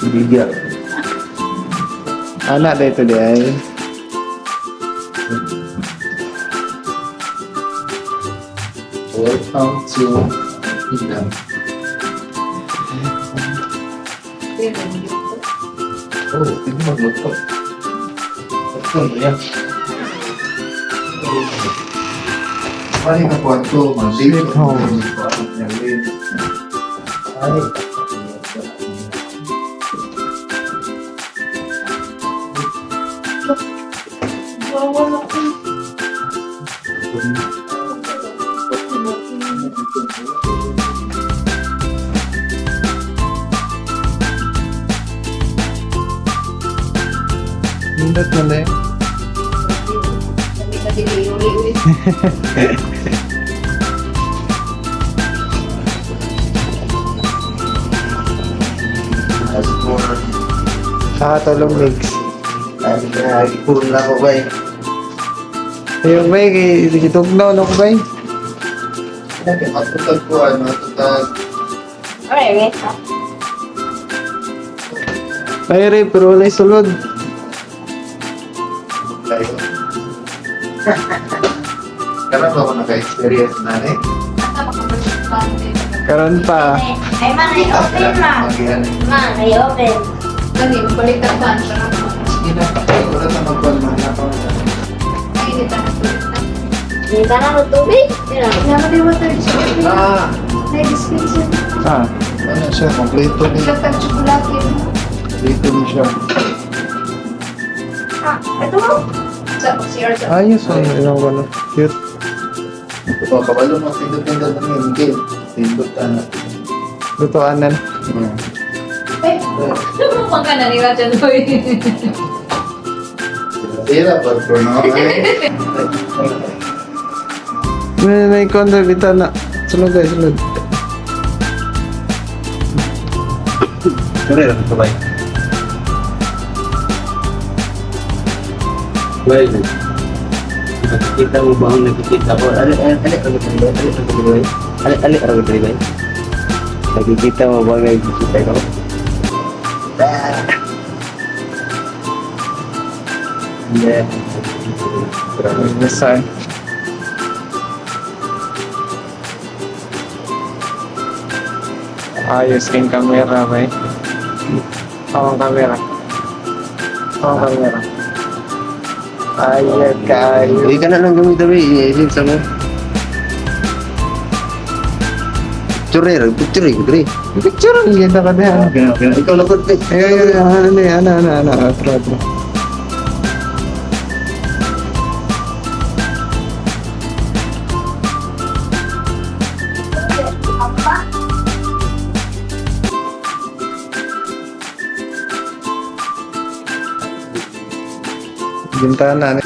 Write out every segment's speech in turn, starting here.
Biga. Ana dito di ay. Welcome to Vietnam. Oh, hindi magluto. Ito mo yan. Ay, nakuha ko. Sweet home. Ay. Bawal ako. Nindot man eh. Hindi na dili uli-uli. As for Nakatulong mix. Ay, puro na ako ba eh. Ayun ba, gitugnaw na ko ba? Matutag ko, ano, matutag. Alright, wait. Ay, pero wala'y sulod. Layo. Karon ba ako naka-experience na eh? Karon pa. Ay, ma, ay open, ma. Magihan. Ma, ay open. Gani, magbalik ang pan. Sige na, wala na magkuhan man ako. Ay, hindi tayo tubig na. Hindi ka na tubig. Naman yung water dispenser. Ah! May dispenser. Ah, Ano siya, kompleto ni. Latag tsokolate. Kompleto ni siya. Ah, ito mo. Sa CR sa. Ayos ang ilang ko na. Cute. Oh, kabalo mo, pindot-pindot na yun, Miguel. Pindot na. Lutuanan. Eh, pang ka na nila dyan, boy. Tira, parko no? Ay. May condo bitaw na. Sulod ay sulod. Sorry, lang ito ba? Well, nakikita mo ba ang nakikita ko? Ali, ali, ali, ali, ali, ali, ali, ali, ali, ali, ali, nakikita mo ba ang nakikita ko? Ah. Yeah. Basta. Ayos rin camera, bay. Ako ang camera. Ako ang camera. Ayat kaayo. Uy, ka na lang gamit tabi. I-save sa mo. Picture, picture, picture. Picture ang ganda ka diha. Okay. Ikaw lang ko. Ay, ay, ay, ano, ano, ano, ano, atro, atro. Papa. Bintana ni.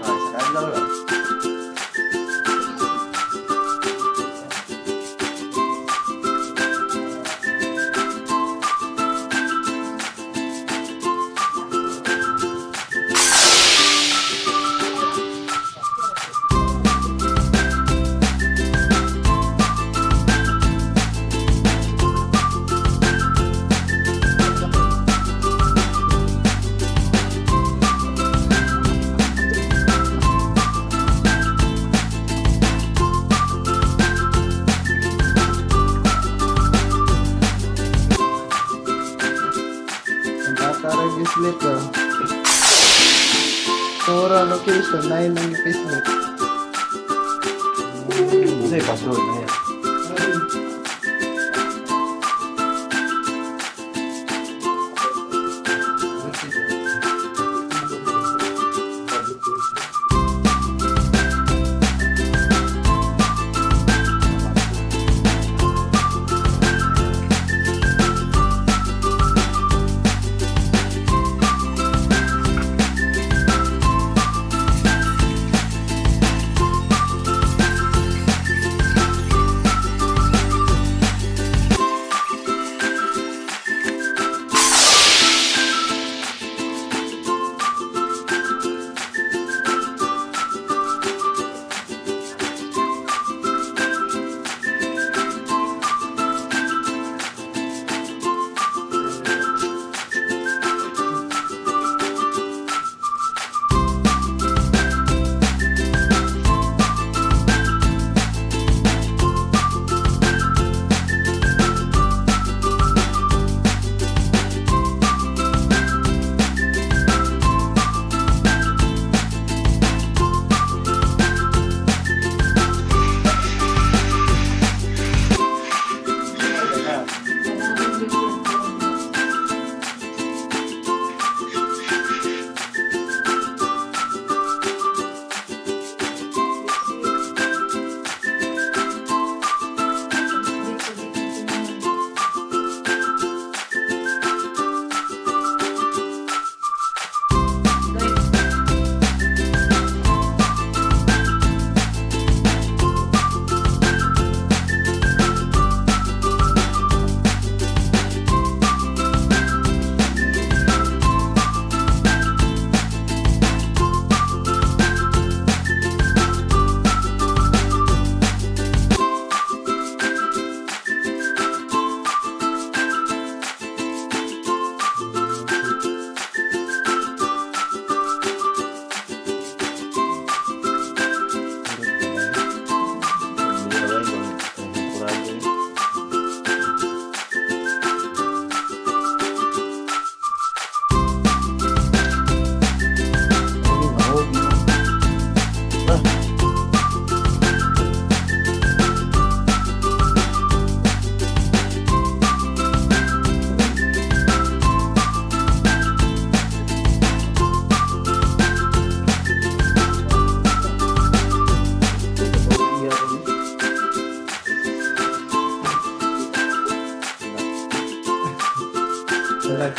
Ah, sa adlaw lang. Ang bata rin islit, oh. Tora location, 9 ang ipislit. Hindi, password na yan.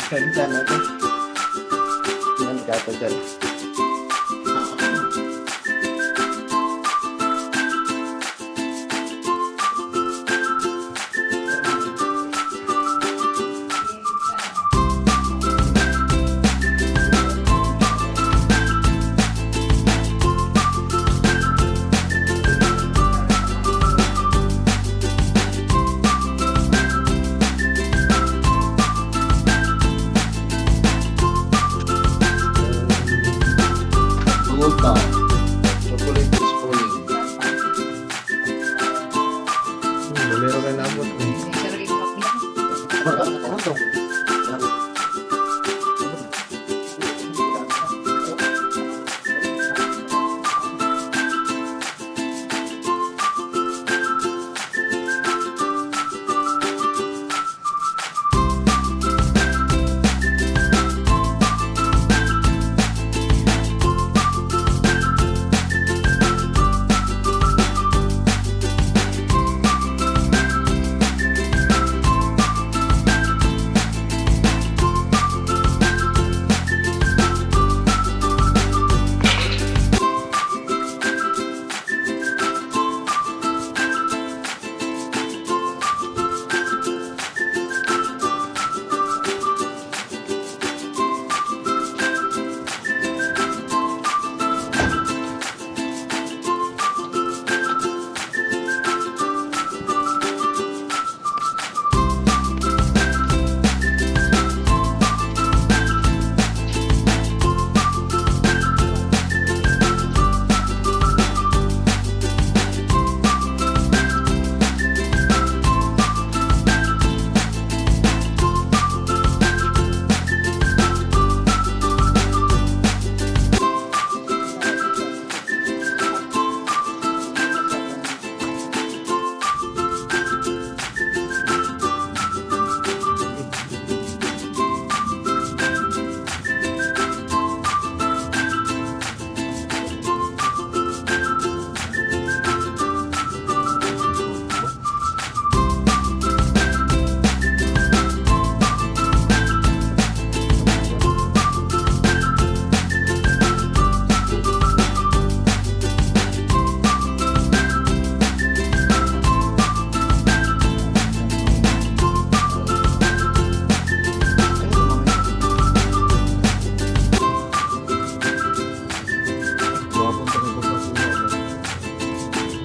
Ganda na to. Yan, gato dyan. Gulta. Chocolate is falling. Meron ka naabot eh. Ano to?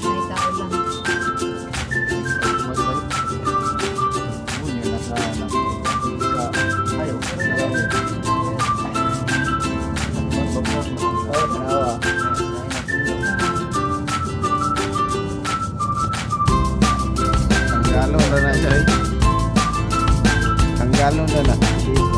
May tao lang. Tanggalon na na siya eh. Tanggalon na na.